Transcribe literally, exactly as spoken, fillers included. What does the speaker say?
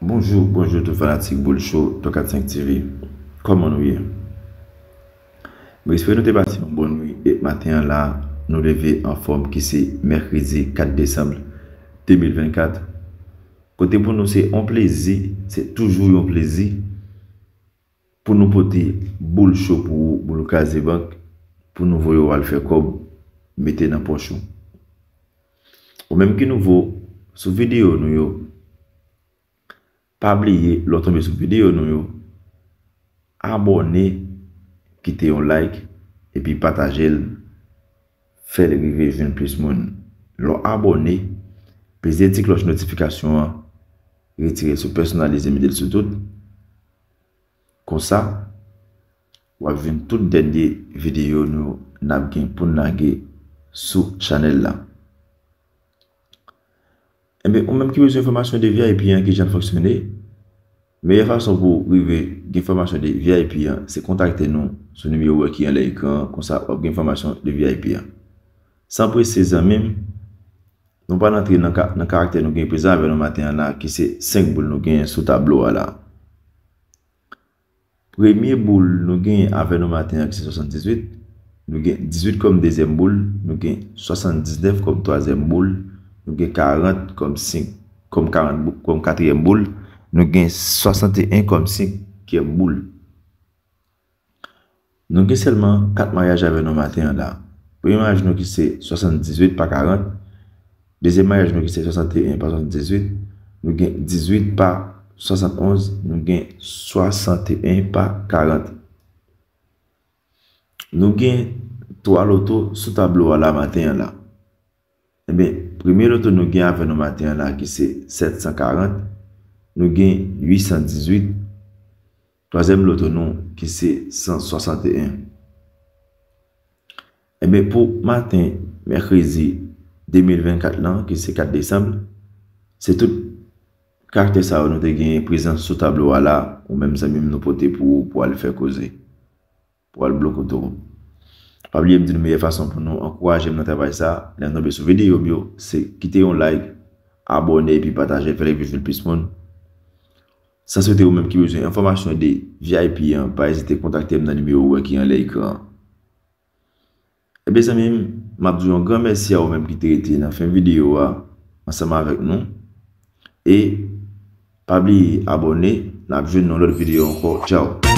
Bonjou, bonjou tout fanatik Boul Cho, twa kat senk T V. Kòman nou ye? Mwen espere nou te pase yon bòn nuit e maten an la, nou leve anfòm ki se mèkredi kat desanm de mil vennkat. Kote pou nou se yon plezi, se toujou yon plezi pou nou pote Boul Cho pou ou, Boul Kraze Bank, pou nou voye w al fè kòb, mete nan pòch ou. Ou menm ki nouvo sou videyo nou yo, pa bliye, lè w tonbe sou videyo nou yo, abòne, kite yon like, epi pataje l, fè l rive jwenn plis moun. Lè w abòne, peze ti klòch notifikasyon an, retire l sou pèsonalize, mete l sou tout. Konsa, w ap jwenn tout dènye videyo nou n ap gen pou n lage sou chanèl la. Enben, ou menm ki bezwen enfòmasyon de V I P an, ki jan l fonksyone, meyè fason pou w rive gen enfòmasyon de V I P an, se kontakte nou sou nimewo ki anlè ekran an, konsa w ap gen enfòmasyon de V I P an. San prese, zanmi m, nou pral antre nan ka-, nan karaktè nou gen prezan avè nou maten an la, ki se senk boul nou genyen sou tablo a la. Premye boul nou genyen avè nou maten an ki se swasanndizuit, nou gen dizuit kòm dezyèm boul, nou gen swasanndiznèf kòm twazyèm boul, nou gen karant kòm senk, kòm karant bou-, kòm katriyèm boul, nou gen swasanteyen kòm senkyèm boul. Nou gen sèlman kat maryaj avè nou maten an la. Premye maryaj nou ki se swasanndizuit pa karant, dezyèm maryaj nou ki se swasanteyen pa swasanndizuit, nou gen dizuit pa swasannonz, nou gen swasanteyen pa karant. Nou gen twa loto sou tablo a la maten an la. Enben, premye loto nou gen avè nou maten an la ki se sèt san karant, nou gen uit san dizuit. Twazyèm loto nou ki se san swasanteyen. Enben, pou maten mèkredi de mil vennkat lan, ki se kat desanm, se tout karaktè sa yo nou te genyen prezan sou tablo a la, ou menm zanmi m nou pote pou ou pou al fè koze, pou al bloke toro. Pa bliye m di nou meyè fason pou nou ankouraje m nan travay sa, lè n tonbe sou videyo m yo, se kite yon like, abòne epi pataje l, fè l rive jwenn plis moun. San swete ou menm ki bezwen enfòmasyon de V I P an, pa ezite kontakte m nan nimewo ou wè ki anlè ekran an. Ebyen zanmi m, m ap di w yon gran mèsi a ou menm ki te rete nan fen videyo a ansanm avèk nou. E pa bliye abòne, n ap jwenn nan lòt videyo ankò. Tchaw!